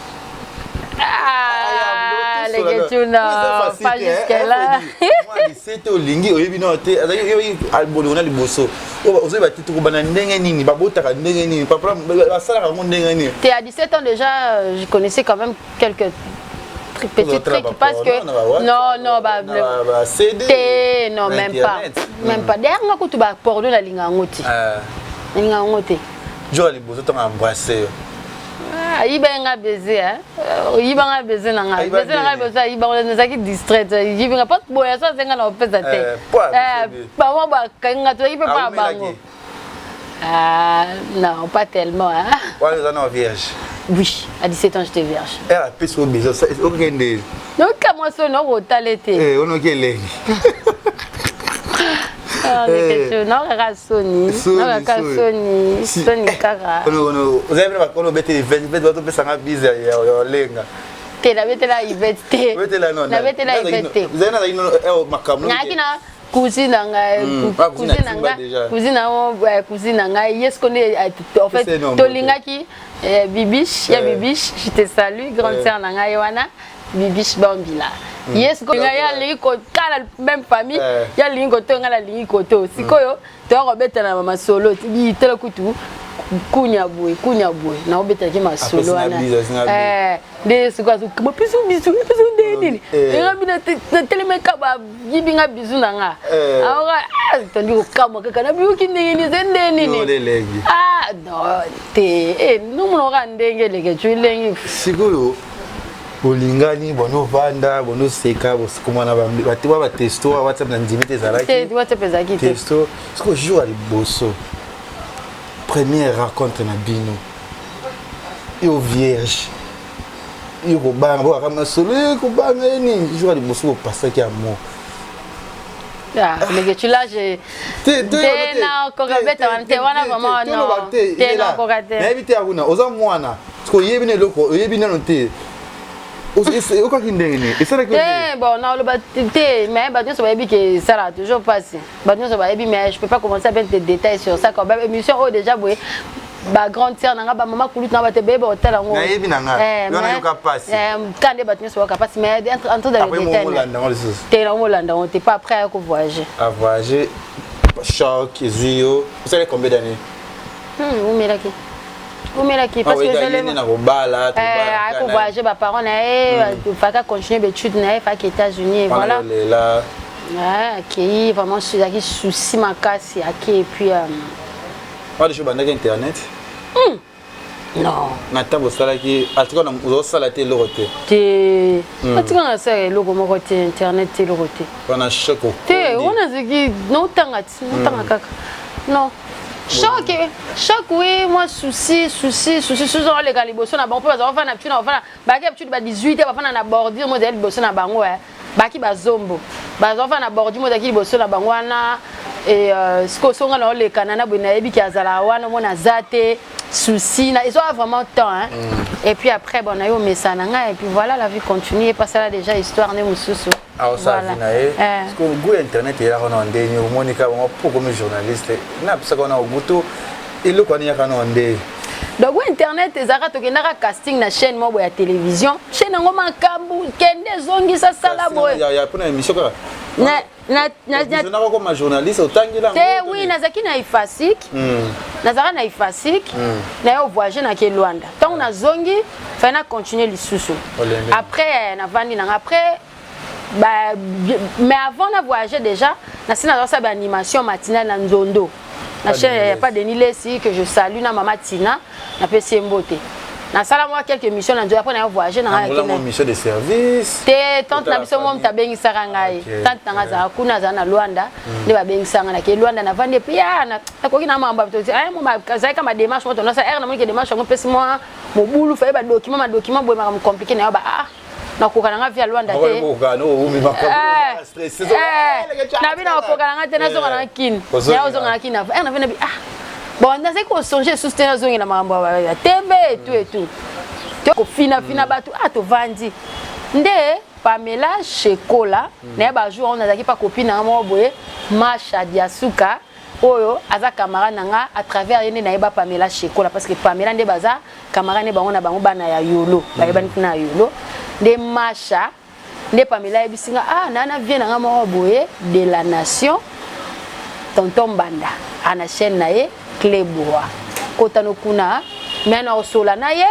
Ah, leketuna, pas jusque là. 17, olingi, oyebi nano te, azalaki bolingo na liboso, ozoyeba te tokobana ndenge nini, babotaka ndenge nini, papa basalaka yango ndenge nini? Te, à 17 ans déjà je connaissais quand même quelques petits trucs, parce que non, non, bah, bah, CD. Te, non, même pas, même pas. D'ailleurs nga kutu ba porno nalinga yango te, nalinga yango te. Jour ya liboso ntango embrasse yo? Ayiba nga baiser, oyiba nga baiser na nga, baiser na nga liboso ayiba, nazalaki distraite, ayibi nga parce boya so azenga na kopesa te. Bango bakangi nga, tozalaki mpe pa bango. Ah, non, pas tellement. Hein. Wana eza na vierge. Oui, à 17 ans j'étais vierge. Elle apesi yo baiser okende. Noka mwasi oyo nakotala te. Eh, onoki elengi. Naokaka soni, naokaka soni, soni kaka. Ozali bino bakolo obeteli Ivete, batopesanga bise ya olenga. Te, nabetela Ivete te. Nabetela Ivete te. Nazalaki na cousine na ngai, cousine na ngai, cousine na cousine na ngai, ye siko nde en fait tolingaki Bibiche, ya Bibiche, je te salue, grande sœur na ngai wana, Bibiche Bambila. Ye sikoyo ngai alingi kotala même famille, ye alingi koto, ngai nalingi koto. Sikoyo toya kobetana masolo, tala kutu kunya boye, kunya boye, naobetalaki masolo wana. Nde sikoyo azokama bisu bisu bisu nde nini engabi natelemeka bayibi nga bisu na nga aoka tondi kokamwa kaka nabiyoki ndenge nini eze nde nini ah non te nomonaka ndenge eleke cu elengi. Sikoyo bolingani, bonovanda, bonoseka, bokomana batewa batexto, WhatsApp na ndimi te ezalaki? WhatsApp ezalaki te. Texto. Sikoyo jour ya liboso, première rencontre na bino, yo vierge, yo kobanga, bokaka masolo, ye kobanga ye nini, jour ya liboso bopasaki amour? Leke tu là, je te nakoka beta wana te, wana vraiment non, te nakoka te. Nayebi te, akuna oza mwana, parce que oyebi na eloko oyebi nano te, okaki ndenge nini esalaki? Te, bon, naloba te, mais bato nyonso bayebi ke esalaka toujours mpasi, bato nyonso bayebi, mais je peux pas commencer à mettre des détails sur ça. Quand émission oyo déjà boye, bagrande sœur na nga, bamama kulutu na bato ebeye baotala yango. Nayebi na nga yo nayoka pasi. Ka nde bato nyonso bayoka pasi, mais entre dans les détails te, naomolanda yango te, pas après aya kovoyager. Avoyager, choc ezwi yo, osali combien d'années? Umelaki, umelaki, parce que na kobala. Akovoyage, baparent na ye faka continuer baétude na ye, faki États-Unis, et voilà. Lela. Akei, vraiment ezalaki souci makasi, ake et puis wana déjà obandaki internet? Non. Na ntango osalaki, atika ozosala te eloko te? Te, atika nasala eloko moko te, internet te, eloko te. Wana choc? Te, wana ezalaki naotanga ti naotanga kaka, non, choc, choc oui, moi souci, souci, souci, souci. Oleka liboso na bango mpe baza bafana habitude na bafana baki habitude ba 18 bafana na bordure mo ezali liboso na bango, baki bazombo baza bafana na bordure mo ezalaki liboso na bango wana. Sikoyo songa na olekana na boye, nayebi ki azala wana, omona aza te, souci na ezoa vraiment temps, hein. Et puis après, bon, naye omesana na ngai et puis voilà, la vie continue, epasala déjà histoire nde mosusu. Aosala vie na ye. Parce que goût ya internet eyelaka na ndenge omonika bango mpo komi journaliste, napesaka wana ogutu eloko wana eyaka na nde? Donc internet ezalaka, tokendaka casting na chaîne moko boye ya télévision, chaîne yango makambo kende ezongisa sala boye. Mpona émission kaka koma journaliste, otangela? Te, oui, nazalaki na IFASIC, nazalaka na IFASIC, naye ovoyage, nake Lwanda. Ntango nazongi, fai na continue lisusu. Après navandi nanga après ba, mais avant na voyager déjà, nasi nazosala baanimation matinale na Nzondo, na chaîne pas Denis Lesi, que je salue, na mama Tina, napesi ye mbote. Nasala mwa quelques émissions na nzoya mpo na yo voyage na ngai. Mission de service? Te, tante na biso mo moto abengisaka ngai, tante na ngai azala kuna, azala na Lwanda, nde babengisaka ngai, nake Lwanda, navandi et puis ya nakoki na mambo azalaki ma démarche mo tonosa ere, namoni ke démarche yango mpesi mwa mobulu, faye badocument, madocument boye, makambo compliqué na yo ba ah nakoka na nga via Lwanda te, nabi nakoka na nga te, nazonga na Kini, ya ozonga na Kini ere navi nabi ah bon, nazali kosonge lisusu te, nazongela makambo ya tembe etu etu kofinafina bato. Ah, tovandi nde Pamela Shekola naye bajour wana nazalaki pa copine nanga moko boye, Masha Diasuka, oyo aza camarade na nga. À travers ye nde nayeba Pamela Shekola, parce que Pamela nde baza camarade nde bango na bango bana ya Yolo, bayebani kuna ya Yolo. Nde Masha, nde Pamela ayebisi nga: ah, naa na vie na nga moko boye de la nation, tonton Mbanda ana chaîne na ye Cleboa, kotano kuna, me na osola na ye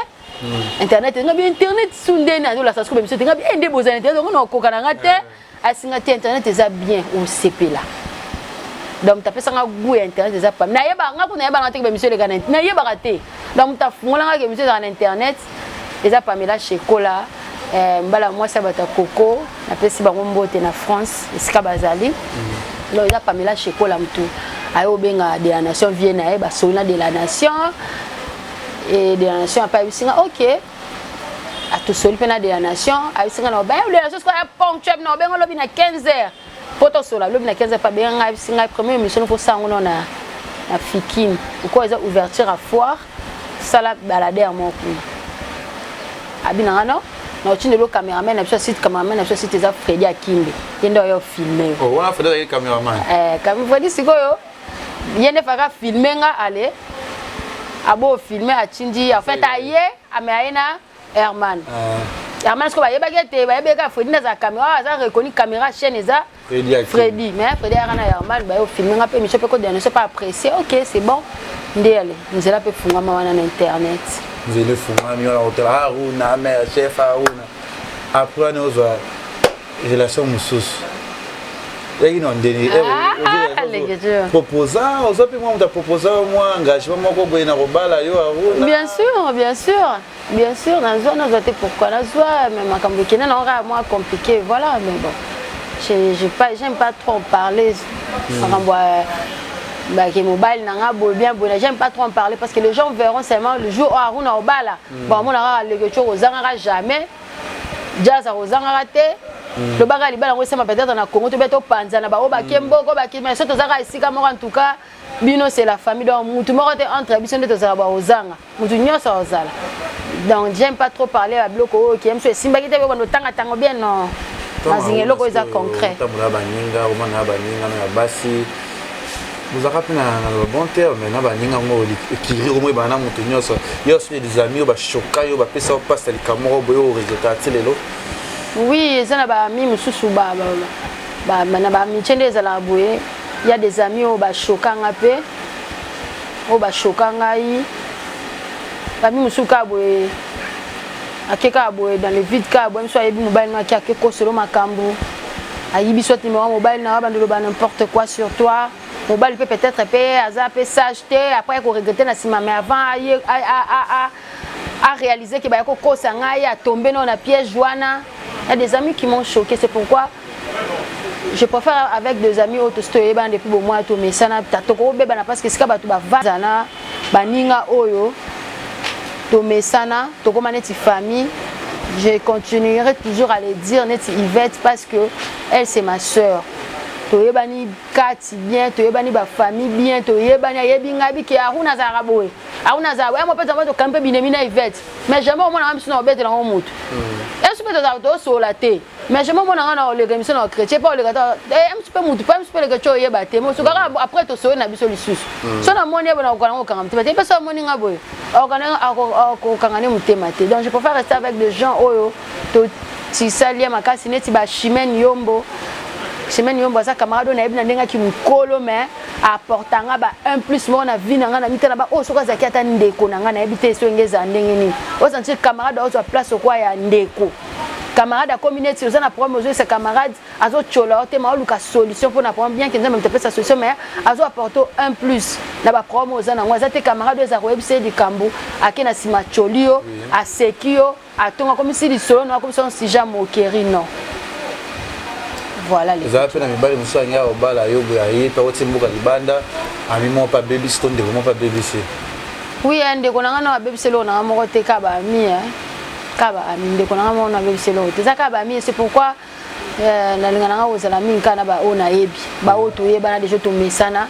internet. Nga bi internet su ndeni azolasa siko bemiso te, nga bi nde bozala internet ngo na okoka na nga te. Asinga te, internet eza bien, osepela. Donc moto apesanga goût ya internet eza pam, nayebaka nga kuna, nayebaka te ke bemiso eleka, nayebaka te. Donc moto afungolanga ke émission ezalaka na internet eza Pamela Shekola, mbala mwasi ya bato ya koko, napesi bango mbote na France esika bazali. Donc eza Pamela Shekola, motu aye obenga de la nation, vie na ye, basoli na de la nation. Et de la nation apa ayebisi nga ok, atosoli mpe na de la nation. Ayebisi nga na oba de la nation sikoyo ya ponctuel na obenga lobi na 15 heures mpo tosola. Lobi na 15 heures mpe abenga nga, ayebisi ngai première émission mpo sango no na Fikine okoyo eza ouverture ya foire, sala baladere moko kuna. Abi na nga no na otindeli cameraman na biso ya site. Cameraman na biso ya site eza Fredi Akimbe, ye nde oyo filme. Oh, wana Fredi azalaki cameraman? Eh, Fredi sikoyo ye nde faka filme nga. Ale abo filme, atindi en fait aye ame aye na Herman. Herman sikoyo bayebaki ete bayebaki kaka Fredi nde azala caméra, aza reconnu caméra chaîne eza Fredi. Mais Fredi ayaka na Herman, bayo filme nga mpe émission mpe kodénonce pas apprécié. Ok, c'est bon, nde ale nzela mpe efungama wana na internet. Nzela efungami wana kotala Aruna, mare chef Aruna. Après wana ozwa relation mosusu yaki na ndeni proposa, ozwa mpe mwa moto aproposa mwa engagement moko boye na kobala yo, Aruna? Bien sûr, bien sûr, bien sûr, nazwa. Nazwa te, pourquoi? Nazwa, mais makambo ekende nango kaka mwa compliqué, voilà. Mais bon, j'aime pas trop en parler, makambo bake mobali na nga boye bien boye. J'aime pas trop en parler parce que les gens verront seulement le jour oyo Aruna obala. Bon, amona kaka leke tio kozangaka jamais, jazz akozangaka te. Lobaka libala yango esema peut-être na Congo, tobe topanzana, baoyo bake mboko bake, mais so tozaka esika moko. En tout cas bino c'est la famille, donc mutu moko te entre biso nde tozala bakozanga, mutu nyonso akozala. Donc j'aime pas trop parler ya biloko oyo kiyem so esimbaki te, bando tangatango bien. Non, nazinga eloko eza concret. Otambola baninga, omona baninga na ya basi, bozalaka mpe na bon terme na baninga yango, ekiri omo ebana na moto nyonso. Yo soki des amis oyo bashoka yo, bapesa yo mpasi ya likambo moko boye oyo oregretter ti lelo? Oui, eza na baami mosusu, na baamitié nde ezalaka boye. Ya des amis oyo bashokanga mpe oyo bashoka ngai. Bami mosusu kaka boye, ake kaka boye dans le vide, kaka boye. Mosusu ayebi mobali no, ake kosolo makambo, ayibi soit numéro ya mobali na yo, bando loba n'importe quoi sur toi. Mobali mpe peut-être mpe aza mpe sage te, après akoregretter na nsima. Mais avant aye a réaliser ke baya kokosa ngai, atombe nao na piège wana. Il y a des amis qui m'ont choqué, c'est pourquoi je préfère avec des amis oyo tosi toyebana depuis bomwana, tomesana, tokobebana parce que esika bato bavazana, baninga oyo tomesana, tokóma neti famille. Je continuerai toujours à le dire, neti Yvette, parce que elle, c'est ma sœur. Toyebani kati bien, toyebani bafamille bien, toyebani, ayebi ngai biki Aruna azalaka boye, Aruna azalaka boye. Mo mpe tozamba tokambi mpe binemi na Yvette, mais jamais omonanga biso na obetela yango motu esu mpe tozalaka tosola te. Mais jamais omonanga na oleka émission na chrétien mpe oleka msu mpe mutu mpe msu mpe leka ti oyeba te mosu kaka. Après tosoye na biso lisusu. So namoni ye boye, nakokana ngo okanga motema te, mpe so amoni nga boye, akokanga ne motema te. Donc je préfère rester avec des gens oyo totisali ya makasi, neti bachimene Yombo. Chimene Yombo aza camarade oyo nayebi na ndenge aki mokolo, mais apportanga ba un plus moko na vie na ngai. Na mitana ba oyo soki azalaki ata ndeko na ngai, nayebi te so enge ezala ndenge nini. Osanti camarade ozwa place okwa ya ndeko, camarade akomi neti oza na problème, ozoyesa camarade, azotyola yo te, ma oluka solution mpona problème. Bien ke Nzambe moto apesa solution, mais azo apporte un plus na baproblème oza nango. Aza te camarade oyo eza koyebisa ye likambo, ake na nsima atyoli yo, aseki yo, atonga, akomisi lisolo no, akomisi un sujet moquerie. Non, voilà. Ezala mpe na mibali mosusu alingi akobala yo boye, aye mpe akoti mboka libanda, ami moko mpe abebisi to ndeko moko mpe abebisi? Oui, ndeko na ngai na abebisi eloko na ngai moko te, kaka baami, kaka baami. Ndeko na ngai moko na abebisi eloko te, eza kaka baami. C'est pourquoi nalinga na ngai kozala mingi kaka na baoyo nayebi, baoyo toyebana déjà, tomesana.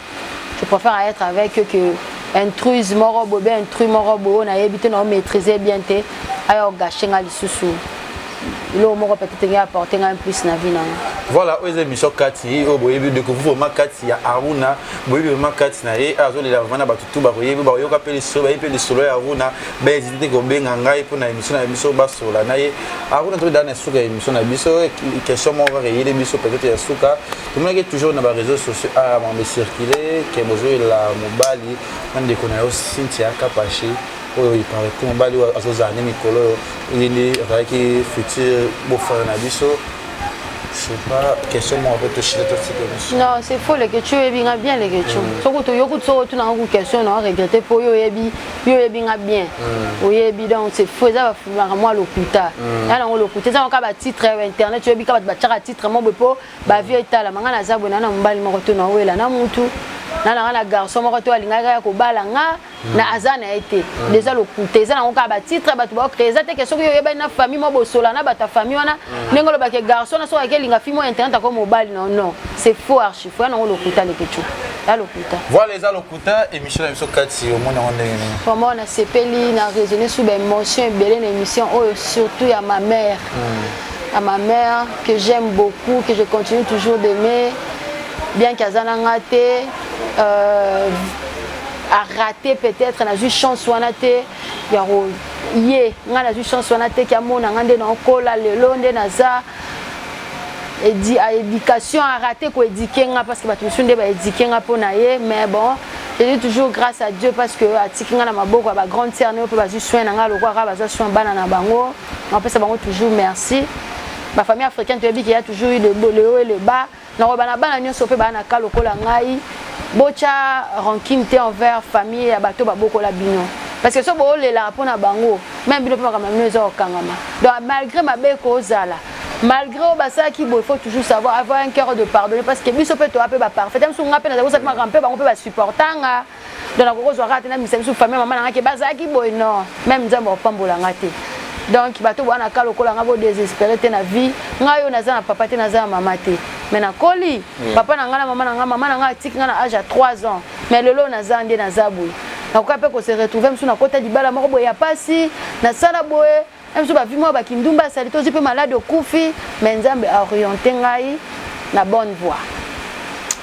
Je préfère être avec eux que intruse moko boye be intrus moko boye oyo nayebi te, nao maîtriser bien te, aya ogâcher ngai lisusu eloko moko peut-être ngai apporte ngai plus na vie na nga. Voilà, oyo eza émission kati oyo boyebi découvrir vraiment kati ya Aruna, boyebi vraiment kati na ye. Azolela vraiment na bato tu bakoyebi, bakoyoka mpe lisolo, bayebi mpe lisolo ya Aruna. Bahésite te kobenga ngai mpona émission na biso, basola na ye Aruna. Toki na suka ya émission na biso, question moko kaka eyeli biso peut-être ya suka. Tomonaki toujours na baréseaux sociaux a mambe circule ke bozoyela mobali na ndeko na yo Cynthia Kapashi, oyo il paraît mobali oyo azozala nde mikolo oyo ye nde azalaki futur beau-frère na biso. Je sais pas, question moko mpe toshile, totika biso. Non, c'est faux, leke. Oyebi nga bien, leke. Soki toyoki, soki otunanga ku question na regrette mpo yo oyebi, yo oyebi nga bien, oyebi. Donc c'est faux, eza bafulaka mwa lokuta ya nango. Lokuta eza kaka batitre ya internet. Oyebi kaka bato batiaka titre mo boye mpo bavie etalama. Nga naza boye, na mobali moko to nawela na mutu na nanga na garçon moko to alingaki kaka kobala nga. Na aza na ye te. Déjà lokuta eza nango kaka batitre bato baocrée. Eza te ke soki oyebani na famille mo, bosola na bato ya famille wana, ndenge olobake garçon na soki akelinga fille mo internet ako mobali. Non, non, c'est faux, archi faux. Ya nango lokuta, lekecu, ya lokuta. Voilà, eza lokuta. Émission na biso kati, omoni yango ndenge nini? Vraiment nasepeli na raisonner sur baémotion ebele na émission oyo, surtout ya ma mère, à ma mère que j'aime beaucoup, que je continue toujours d'aimer, bien qu'aza na nga te, a raté peut-être. Nazwi chance wana te ya ye nga, nazwi chance wana te ki amona nga nde naokola lelo nde naza éducation, a raté koéduquer nga, parce que bato mosusu nde baéduquer nga mpo na ye. Mais bon, je dis toujours grâce à Dieu, parce que atiki nga na maboko ya bagrande sœur ne mpe bazwi soin na nga lokola kaka bazwa soin bana na bango. Napesa bango toujours merci. Bafamille africaine, toyebi ke ya toujours eu le haut et le bas. Nakoba na bana nyonso mpe baa na ka lokola ngai, botya rancune te envers famille ya bato babokola bino, parce que so boolelaka mpo na bango, même bino mpe makambo na bino eza kokangama. Donc malgré mabe kozala, malgré oyo basalaki boye, il faut toujours savoir avoir un cœur de pardonner, parce que biso mpe toya mpe baparfait. Mosu nga mpe nazali kosaki makambo mpe bango mpe basupportanga. Donc nakokozwa kaka te na misa biso famille mama na nga ke bazalaki boye. Non, même Nzambe akopambola nga te. Donc bato bwana ka lokola nga, bodésespéré te na vie. Ngai oyo naza na papa te, naza na mama te, mais nakoli papa na ngai na mama na ngai. Mama na ngai atiki ngai na age ya 3 ans, mais lelo naza nde naza boye. Nakoka mpe kose retrouver mosu, nakota libala moko boye ya pasi, nasala boye mosu, bavi moko bakindumba asali, tozwi mpe malade, okufi, mais Nzambe aoriente ngai na bonne voie.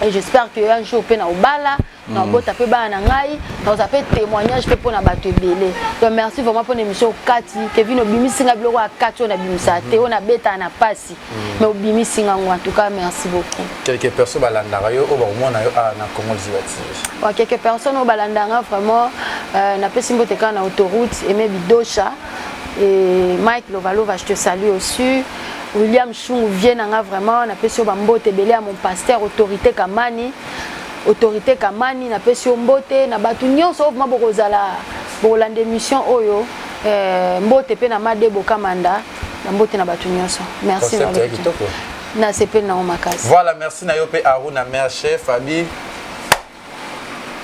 Et j'espère que un jour mpe na obala, nabota mpe bana na ngai, nakozala mpe témoignage mpe mpona bato ebele. Donc merci vraiment mpona émission Okati. Kevin, obimisi nga biloko ya kati oyo nabimisaka te, oyo nabetaka na pasi, mais obimisi nga ngo. En tout cas, merci beaucoup. Quelques personnes balandaka yo, oyo bakomona yo awa na Congo Liziba TV? Bon, quelques personnes oyo balandanga vraiment, napesi mbote kaka na autoroute Aimé Bidosha et Mike Lovalova, je te salue aussi. William Chungu, vie na nga, vraiment napesi yo bambote ebele. Ya mon pasteur Autorité Kamani, Autorité Kamani, napesi yo mbote. Na bato nyonso oyo vraiment bokozala bokolanda émission oyo, mbote mpe na Madebo Kamanda, na mbote na bato nyonso. Merci. Nasepeli nango makasi. Voilà, merci na yo mpe Aruna Merche Fabi.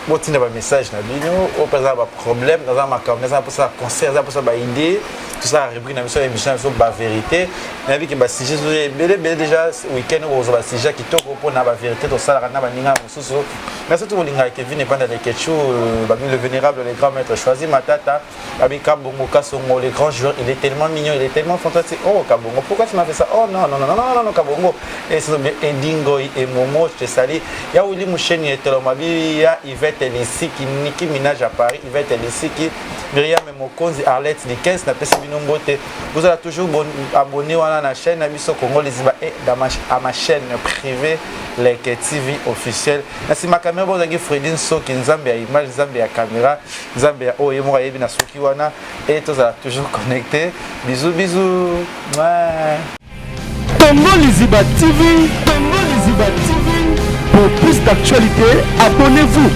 Botinda bamessage na bino oyo mpe aza na baproblème, naza makambo, naza na mposa ya concert, aza mposa baidée. Tosala rubrique na biso ya émission na biso bavérité. Nayebi ke basujet ezoya ebele ebele. Déjà weekend oyo kozwa basujet ya kitoko mpona bavérité tosalaka na baninga mosusu. Merci to bolingaka Kevin Epanda Lekechu, babi le vénérable, le grand maître choisi Matata, babi Kabongo Kasongo, le grand joueur. Il est tellement mignon, il est tellement fantastique. Oh Kabongo, pourquoi tu m'as fait ça? Oh non, non, non, non, non, non, Kabongo. Et c'est bien Edingoy et Momo, je te salue. Ya Willy Moucheni Etolomabi, ya Yvette Lissiki, Niki Minaj à Paris, Yvette Lissiki, Myriam Mokonzi, Arlette Likens, napesi bino mbote. Vous allez toujours bon, abonné wana na chaîne na biso Congo Liziba et dans ma, à ma chaîne privée Leke TV officielle. Na sima caméra bozangi Fredin Soki, Nzambe ya image, Nzambe ya caméra, Nzambe ya oyo moko ayebi na soki wana. Et tozala toujours connecté. Bisous, bisous. Ouais. Congo Liziba TV, Congo Liziba TV. Pour plus d'actualités, abonnez-vous.